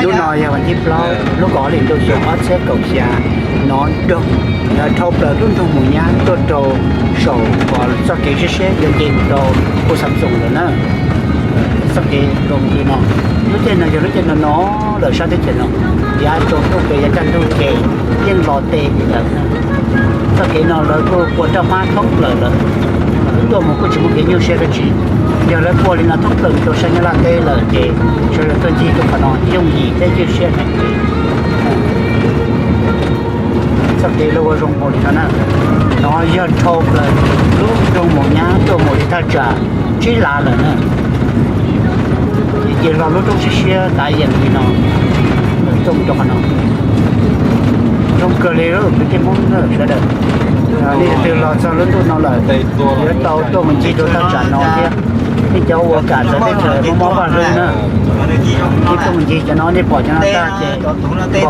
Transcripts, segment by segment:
Lub no yog vas thib plaub lub kaum ob hlis ntuj xyoo ob txhiab kaum xya, no nrog, dhau plaws lub nroog Mus Nyab tuaj rau saum uas txoj kev siab siab yuav nce mus rau Phu Xam Xoom lawm na. Txoj kev zoo li no, lub caij no yog lub caij no no lawm sab teb chaws no, yav tsaus ntuj ces yav kaj ntug ces yeej los tes li ntawd. Txoj kev no lawv kuj pua roj hmab thoob plaws lawm, tuaj mus kuj tsis muaj kev nyuaj siab dab tsi. Yog lawv pua li no thoob plaws rau sab Nyab Laj teb lawm ces sawv daws tuaj ncig rau qhov no yooj yim thiab ywj siab heev li. Txoj kev lawv ua zoo npaum li no na, no yog dhau plaws lub nroog Mus Nyab tuaj mus li thaj tsam tsib lav lawm na. Ces los lub roob siab siab tav yeem li no, tuaj mus rau qhov no. Zoo kawg li kwv tij Hmoob sawv daws. Leej twg los txog lub ntuj no lawm, yuav tau tuaj mus ncig rau thaj tsam no thiab. Nej cov uas kam txawv teb chaws mob mob vaj hlwb na, nej tuaj mus ncig cov no, nej pom cov no tag ces nkaus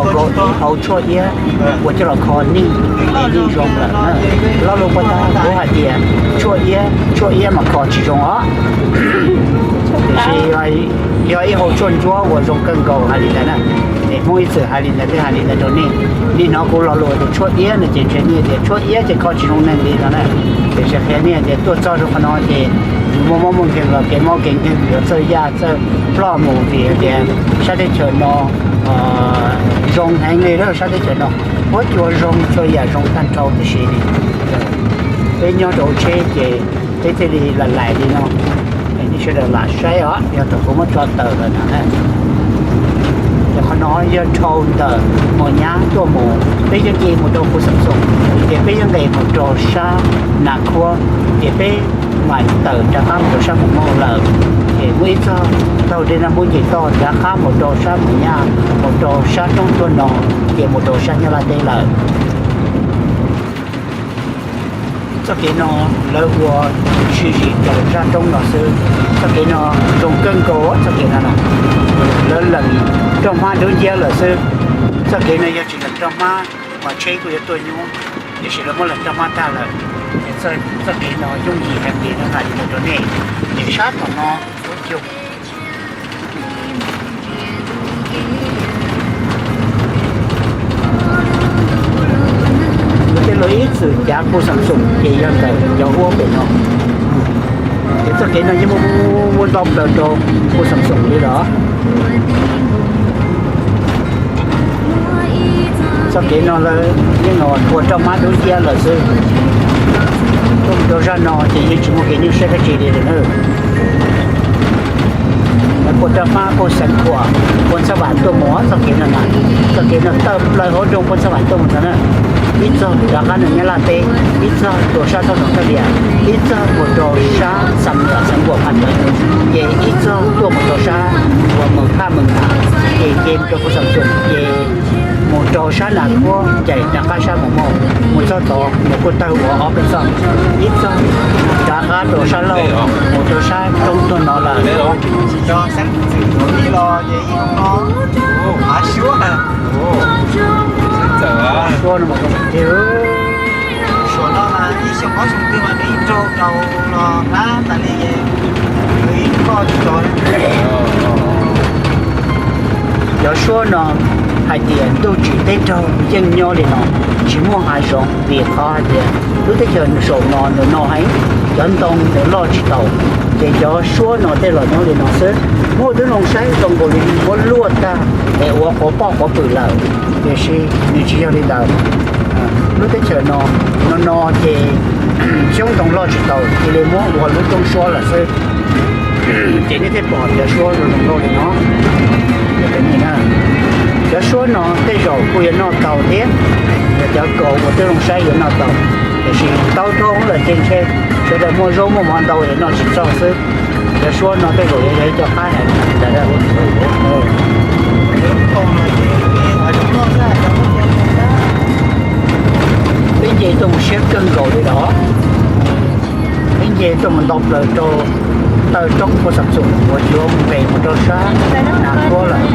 nkaus ib hauv tshuaj iab uas coj los kho nij, nij zoo lawm na. Lo lus puag ta kuv hais tias tshuaj iab, tshuaj iab mas kho tsis zoo os. Tiam sis yog ib hauv tshuaj ntsuab uas zoo kawg nkaus hais li ntawd na. Es Hmoob ib txwm hais li ntawd thiab hais li ntawd rau nej. Nej hnov kuv lo lus tias tshuaj iab no ces ntshe nej tias tshuaj iab ces kho tsis zoo neeg li no na. Tiam sis qhia nej tias tuaj txog rau qhov no ces yus muaj mob muaj nkeeg los kev mob kev nkeeg yuav txawj yaj txawj ploj mus vim tias sab teb chaws no zoo heev li, sab teb chaws no huab cua zoo txhua yam zoo tag nrho tib si li. Peb nyob rau hauv tsheb ces peb thiaj li lam laim li no. Nej sawv daws lam saib os, yog thaum kuv muab tso tawm lawm no na. Ces qhov no yog dhau ntawm Mus Nyab tuaj mus, peb yuav nce mus rau Phu Xam Xoom, ces peb yuav nqes mus rau sab Nas Khuab, ces peb mam tawm rov qab mus rau sab Mus Moj lawm. Ces muaj ib txog taug dej Naj Mub nce toj rov qab mus rau sab Mus Nyab, mus rau sab roob tuaj no, ces mus rau sab Nyab Laj teb lawm. Txoj kev no lawv ua sib zim rau zaj roob no xwb. Txoj kev no zoo kawg nkaus txoj kev no na. Lawv lees roj hmab dub nciab lawm xwb. Txoj kev no yog tsis lees roj hmab mas tsheb kuj yuav tuaj nyuaj, tiam sis lawv muab lees roj hmab tag lawm. Txoj kev no yooj yim heev li no hais li ntawd rau nej. Ces sab tom no ua cug Yog tej luag ib txwm cav Phu Xam Xoom ces yog ntawm cov huab pem no. Ces txoj kev no yeej muaj muaj nto plaws rau Phu Xam Xoom li lawm. Txoj kev no lawv yeej ua roj hmab dub nciab lawm xwb. Tuaj mus rau zaj no ces yeej tsis muaj kev nyuaj siab dab tsi li lawm na. Lawv pua roj hmab pua xeev khuam, pua ntxhab vam tuaj mus txoj kev no na. Txoj kev no tawm plaws hauv nroog pua ntxhab vam tuaj mus ntawd na. Ib txog rov qab nram Nyab Laj teb, ib txog rau sab thoob nroog Thaj Lias, ib txog mus rau sab Xam Lias xeev Nkuam Phas ntawd, ces ib txog tuaj mus rau sab uas Moos Phaj Moos Nam, ces ces mus rau Phu Xam Xoom ces mus rau sab Nas Khuab, ces rov qab sab Moos Moj, mus txog tod mus kuj tawg ua ob peb txoj, ib txog rov qab rau sab Lauj, mus rau sab roob tuaj no lawm. Suab no mas zoo tiag. Suab no mas ib xyoo ob xyoo twg mas nws ib raug rau los hlab tas li, nws ib koj tsis tau. Cov suab no hais tias ntuj tsim teb raug yeej nyob li no, tsis muaj hav zoov vim qhov hais tias lub teb chaws saum no nws no heev, cov ntoo nws loj tsis tau, ces cov suab no tej los nyob li no xwb. Muaj tib zoo saib zoo nkaus li muab luaj tag es ua quav poj quav pwm lawm, tiam sis nws tsis yog li ntawd. Lub teb chaws no, no no ces xyoob ntoo loj tsis tau cia li muab ua lub roob suab lawm xwb. Ces nej thiaj pom cov suab zoo zoo nkauj li no. Cov suab no tej zaum kuj yuav noj tau thiab, cov kaus uas twb zoo saib yuav noj tau, tiam sis tau dhau lawm ces ntshe sawv daws muaj zaub muaj mov ntau es noj tsis txog xwb. Cov suab no tej zaum yuav yog ib co qab heev ntawd. Peb nce tuaj mus siab kawg nkaus li lawm. Peb nce tuaj mus nto plaws rau taw roob Phu Xam Xoom uas yuav nqes mus rau sab Nas Khuab lawm.